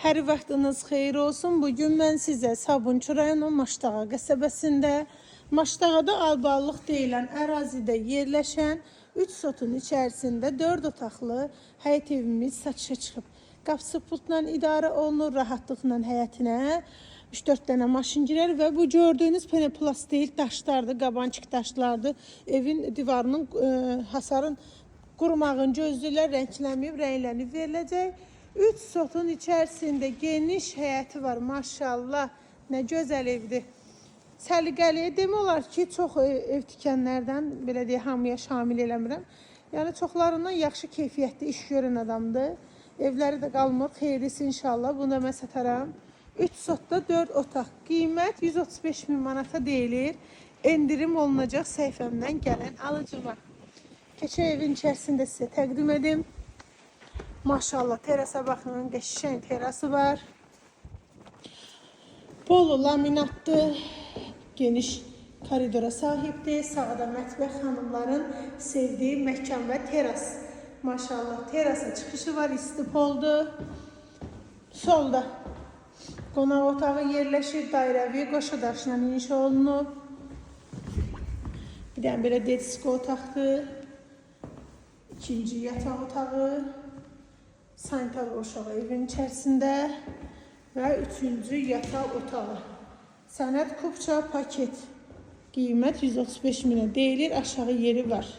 Hər vaxtınız xeyir olsun. Bugün mən sizə Sabunçu rayonu Maştağa qəsəbəsində, Maştağada Alballıq deyilən ərazidə yerləşən 3 sotun içərisində 4 otaqlı həyət evimiz satışa çıxıb. Qapısı pultla idarə olunur, rahatlıqla həyətinə 3-4 dənə maşın girər və bu gördüyünüz penoplast deyil, daşlardır, qabançıq daşlardır. Evin divarının hasarın qurumağını gözləyirlər, rənglənməyib, rənglənib veriləcək. 3 sotun içərisində geniş həyəti var, maşallah. Nə gözəl evdir. Səliqəli, demək olar ki, çox ev tikənlərdən, belə deyək, hamıya şamil eləmirəm. Yəni çoxlarından yaxşı keyfiyyətli iş görən adamdır. Evləri də qalmır, xeyirlisi inşallah. Bunu da mən sataram. 3 sotda 4 otaq. Qiymət 135 min manata deyilir. Endirim olunacaq səhifəmdən gələn alıcıma. Keçək evin içərisində sizə təqdim edim. Maşallah terasa baxın, qəşəng terası var. Bolu laminatdır. Geniş koridora sahibdir. Sağda mətbəx, xanımların sevdiyi məkan və teras. Maşallah terasa çıxışı var, istipoldur. Solda qonaq otağı yerləşir, dairəvi qoşa daşla inşa olunub. Bir dənə belə detski otaqdır. İkinci yataq otağı. Sanitar oşağı evin içərisində və üçüncü yataq otağı. Sənəd kupça paket. Qiymət 135 minə deyilir, aşağı yeri var.